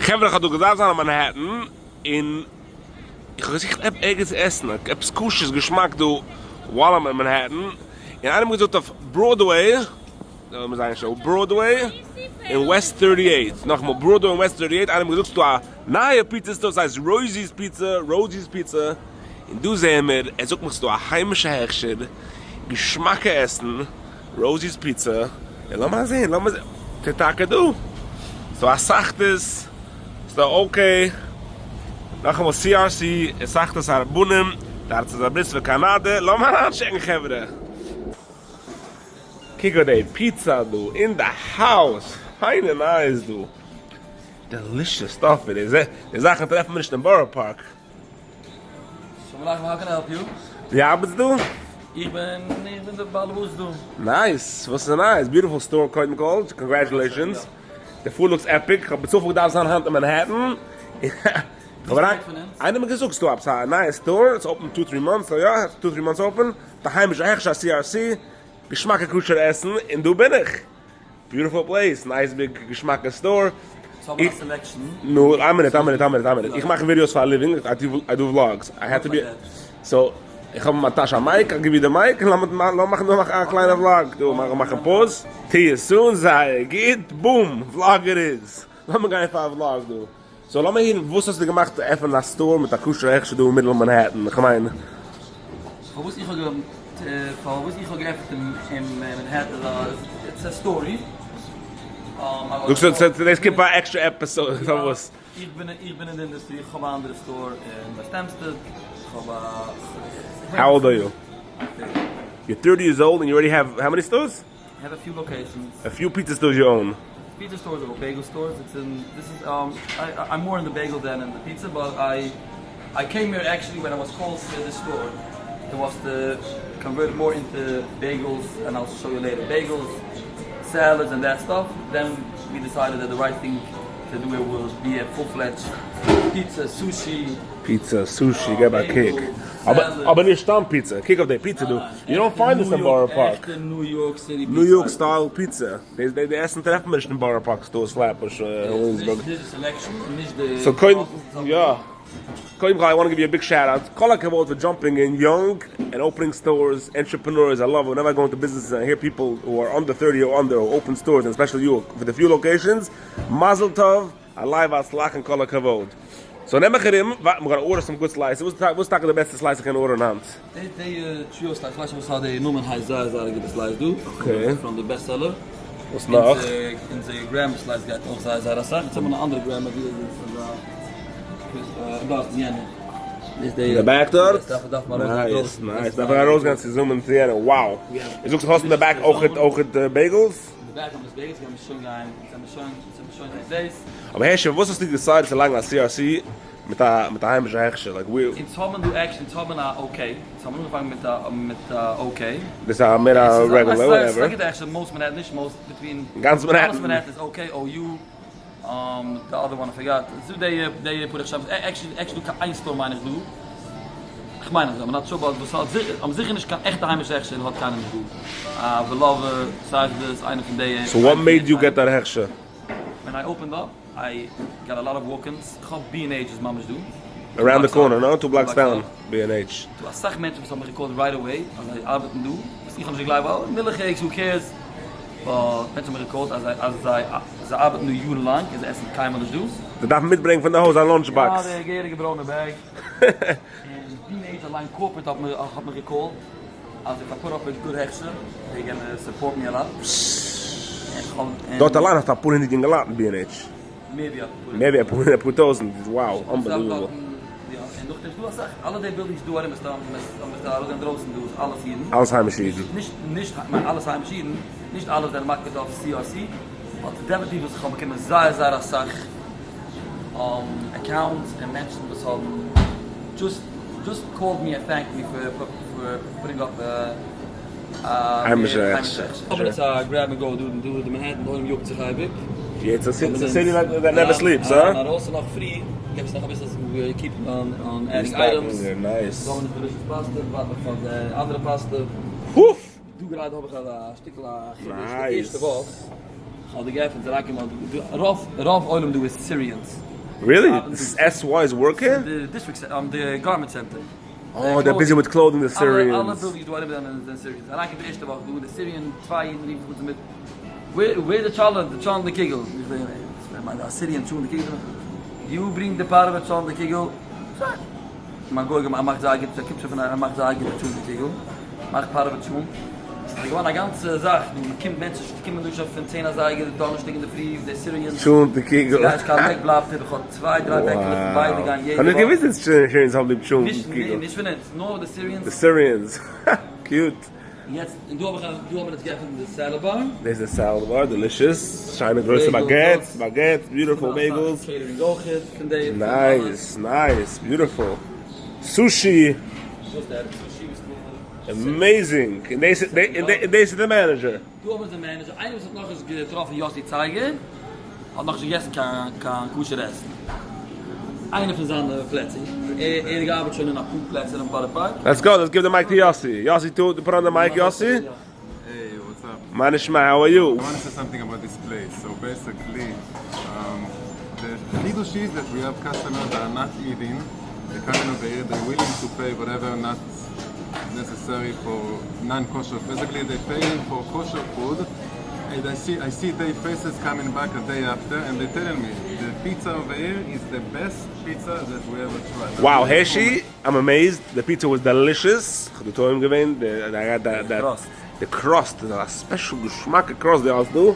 חברה איך האב דא געדארפט זיין אין מאנהעטן און איך האב געזוכט ערגעץ צו עסן עפעס כשר'ס געשמאק דא while I'm אין מאנהעטן און איינער האט מיר געזאגט אויף בראדוועי לאמיר זיין שוין בראדוועי און וועסט thirty eight נאכאמאל בראדוועי און וועסט thirty eight איינער האט מיר געזאגט ס'דא א נייע פיצא store ס'הייסט Rosie's Pizza Rosie's Pizza און דא זעען מיר ער זאגט מיך ס'דא א היימישע הכשר געשמאקע עסן Rosie's Pizza, און לאמיר זעהן, לאמיר זעהן, ס'איז טאקע דא, ס'דא א סאכדעס, ס'דא okay, נאכאמאל CRC, און סאכדעס הרבנים, די ארצות הברית וקאנאדע, לאמיר אריינטשעקן חברה. קוק אויף די פיצא דא אין די house, פיינע נייעס דא, delicious stuff, די זאכן טרעפן מיר נישט אין בארא פארק. שלום עליכם how can I help you? דו ארבעטסט דא? איך בין איך בין דער בעל הבית דא. nice! וואס איז nice? beautiful store קודם כל, congratulations! די food looks epic, כ'האב בצופאל געדארפט זיין היינט אין מאנהעטן, איינער האט מיר געזאגט ס'דא עפעס א נייע store, ס'איז open two three months, יא two three months open, מיט א היימישע הכשר א CRC, געשמאקע כשר עסן, און דא בין איך! beautiful place, nice big געשמאקע store. ס'האבן א selection. נו, איין מינוט, איין מינוט, איין מינוט, איין מינוט. איך מאך ווידיאוס פאר א living, I do vlogs. I have to be. So, איך האב אין מיין טאש א mic, איך גיב איר די mic, און לאמיר מאכן דא א קליינע vlog. דא, מאך מאך א pause. טו עס אן, זייער גוט, boom, vlog it is. לאמיר גיין פאר א vlog דא. so לאמיר הערן וואס האסטו געמאכט צו עפענען א store מיט א כשר'ע הכשר דא אין מידל מאנהעטן, כ'מיין. פארוואס איך האב פארוואס איך האב געעפענט אין מאנהעטן איז it's a story. זאגסט דאס קומט פאר א עקסטרע episode פארוואס? איך בין איך בין אין די אינדוסטרי איך האב א אנדערע store אין וועסט העמפסטעד איך האב א. How old are you? You're thirty years old and you already have how many stores? I have a few locations. A few pizza stores you own? Pizza stores or bagel stores, it's in, this is, I I'm more in the bagel than in the pizza but I I came here actually when I was called to the store it was to convert more into bagels and I'll show you later bagels salads and that stuff then we decided that the right thing to do it will be a full fledged pizza sushi pizza sushi געב א קוק אבער נישט סתם פיצא קוק אויף די פיצא דא you don't find this אין בארא פארק ניו יארק style פיצא די עסן טרעפט מען נישט אין בארא פארק stores פלעטבוש וויליאמסבורג so קודם יא קודם כל I want give you a big shout out כל הכבוד for jumping in young and opening stores entrepreneurs I love whenever I go into businesses I hear people who are under thirty or under who open stores and especially you with די few locations מזל טוב עלי והצלח און כל הכבוד. so נעם מיך ארום, ווארט מיר gonna order some good slices, וואס איז טאקע די בעסטע slice איך קען order ן היינט? די די trio slice, כ'ווייס נישט וואס האט די נאמען הייסט זייער זייער א גוטע slice דא, okay. From the best seller. וואס נאך? אונזער grandma slice גייט אויך זייער זייער אסאך, יעצט האבן מיר אן אנדערע grandma ווי אזא דארט יענע. אין די back דארט? Nice nice, דארף איך ארויסגיין צו zoom ען צו יענע, wow. און זאגסט האסט אין די back אויכעט bagels? אין די back האבן מיר bagels, גיימיר שוין גיין, זעמיר שוין. אבער הערשי פארוואס האסטו decided צו לייגן א CRC מיט א מיט א היימישע הכשר like ווי. אונז האבן דא actually אונז האבן א okay אונז האבן אנגעפאנגען מיט א מיט א okay. דאס איז א מער א regular whatever. ס'איז א גוטע הכשר most מאנהעטן נישט most between גאנץ מאנהעטן. אלעס מאנהעטן איז okay OU the other one I forgot ס'איז דא די די פאר איך actually actually דא קיין איין store מיין איך דא כ'מיין אזוי I'm not sure but וואס האט זיכער האבן זיכער נישט קיין עכטע היימישע הכשר האט קיינער נישט דא א וואלאווע סאכדעס איינע פון די. So what made you get that הכשר? When I opened up I got a lot of walk-ins, כ'האב בי ענד עיטש איז ממש דא. Around the corner, no? Two blocks down, בי ענד עיטש. דא אסאך מענטשן וואס האבן מיך געקאלט right away אז זיי ארבעטן דא, וואס איך האב נישט געגלייבט ווייל מילכיגס who cares, but מענטשן האבן מיך געקאלט אז אז זיי זיי ארבעטן דא יארן לאנג און זיי עסן קיינמאל נישט דא. זיי דארפן מיטברענגן פון די הויז א lunch box. יא די געהעריגע ברוינע bag. און בי ענד עיטש אליין corporate האט מיר האט מיך געקאלט אז if I put up a good הכשר they gonna support me a lot. דארט אליין האסטו אפאר הונדערט יונגעלייט אין בי ענד עיטש. מער ווי אפאר. מער ווי אפאר הונדערט, אפאר טויזענט, wow, unbelievable. יא, און נאכדעם איז דא אסאך, אלע די buildings דא ארום איז סתם, מ'איז דא ארויס אינדרויסן דא איז אלעס אידן. אלעס היימישע אידן. נישט, נישט, כ'מיין אלעס היימישע אידן, נישט אלע זענען מקפיד אויף CRC, but definitely וואס איך האב באקומען זייער זייער אסאך accounts און מענטשן וואס האבן just just called me and thanked me for for putting up א היימישע הכשר. אבער עס איז א grab and go דא דא די מאנהעטן די עולם יאגט זיך אייביג. Yeah, it's a city that never sleeps, הא? און ארויס איז נאך פרי, געבסט נאך אביסל keep on adding items. Nice. דא האבן מיר delicious pasta, ווארט נאך פאר די אנדערע פאסטע. וואף! דא גראדע האב איך אזא שטיקל א חידוש, די ערשטע וואך כ'האב דא געעפענט איז אריינגעקומען רוב רוב עולם דא איז Syrians. Really? SYs work here? די district, די garment center. אה, they're busy with clothing די Syrians. אלע buildings דא ארום זענען Syrians. אריינקומט די ערשטע וואך דא, די Syrian צוויי אידן רופן זיך אן צו מיר, ווער איז די טשאלענט, די טשאלענט די קוגל? איך מיין א Syrian טשאלענט די קוגל. You bring די פארעווע טשאלענט די קוגל. שוין. מיין גוי מאכט זייער גוט, ער קומט שוין פון א, ער מאכט זייער גוט די טשאלענט די קוגל. מאכט פארעווע טשאלענט. ס'איז געווארן א גאנצע זאך דא, מ'קומט מענטשן קומען דא שוין פון צען אזייגער דאנערשטאג אינדערפרי, די Syrians. טשאלענט די קוגל. ס'גייט נישט קיין בעק בלייבט איבער, כ'האב צוויי דריי בעקעלעך פון ביידע גייען יעדע וואך. כ'האב נישט געוואוסט אז Syrians האבן ליב טשולנט קוגל. נישט פון אונז, נאר די Syrians. די Syrians. Cute. יעצט, און דא האב איך א, דא האבן מיר יעצט געעפנט די salad bar. דאס איז די salad bar, delicious. שיינע גרויסע baguettes, baguettes, beautiful bagels. Catering אויכעט פון די. Nice, nice, beautiful. Sushi. וואס דער sushi וואס Amazing! און דאס איז די manager. דא האבן מיר די manager, איינער וואס האט נאכנישט געטראפן יאסי צייגער, האט נאכנישט געגעסן קיין כשר עסן. איינע פון זיינע פלעצער, ער האט געארבעט שוין אין אפאר פלעצער אין בארא פארק. Let's go, let's give the mic to יאסי. יאסי טו, put on the mic יאסי. Hey, what's up? מה נשמע, how are you? I want to say something about this place. So basically, um, the חידוש is that we have customers that are not eating, they come in over here, they're willing to pay whatever not necessary for non-kosher. Basically, they pay for kosher food, and I see I see their faces coming back a day after, and they're telling me the pizza over here is the best pizza that we ever tried. Wow, Hershey, I'm amazed. The pizza was delicious. כ'האב דא טועם געווען, די crust. די crust איז א special געשמאקע crust די האסט דא.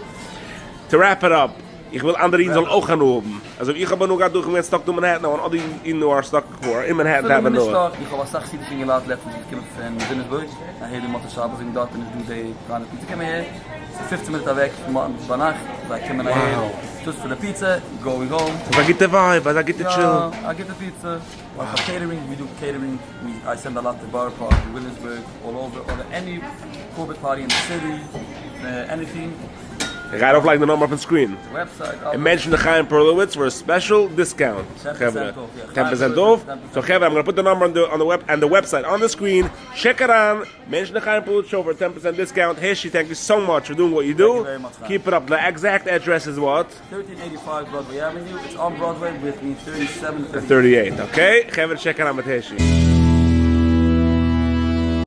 To wrap it up, איך וויל אנדערע אידן זאלן אויך הנאה האבן. אזוי ווי איך האב הנאה געהאט דורכן ווערן stuck דא אין מאנהעטן, I want other אידן who are stuck who are in Manhattan to have אפילו הנאה. נישט stuck, איך האב אסאך חסידישע אינגעלייט לעצטנס וואס קומען פון וויליאמסבורג אהער די מוצאי שבת זאגן דארט איז נישט דא די קליינע פיצא קום אהער, ס'איז פופצן מינוט אוועק פון מארגן ביינאכט, זיי קומען אהער just פאר די פיצא, going home. ס'איז א גוטע vibe, אזא גוטע chill. יא, א גוטע פיצא. ווייל פאר catering, we do catering, we I send a lot to בארא פארק, וויליאמסבורג, all over, אדער any corporate party אין די city, anything. איך גיי ארויפלייגן די נומבער אויפן screen. Website, און mention די חיים פערלאוויץ for a special discount. חברה. 10% off. So חברה, I'm gonna put the number on the web and the website on the screen. Check it on. Mention the Chaim Perlowitz show for a 10% discount. Hershey, thank you so much for doing what you do. Thank you very much, Keep it up. The exact address is what? 1385 Broadway Avenue. It's on Broadway between 37 and 38. Okay? חברה, check it out with Hershey.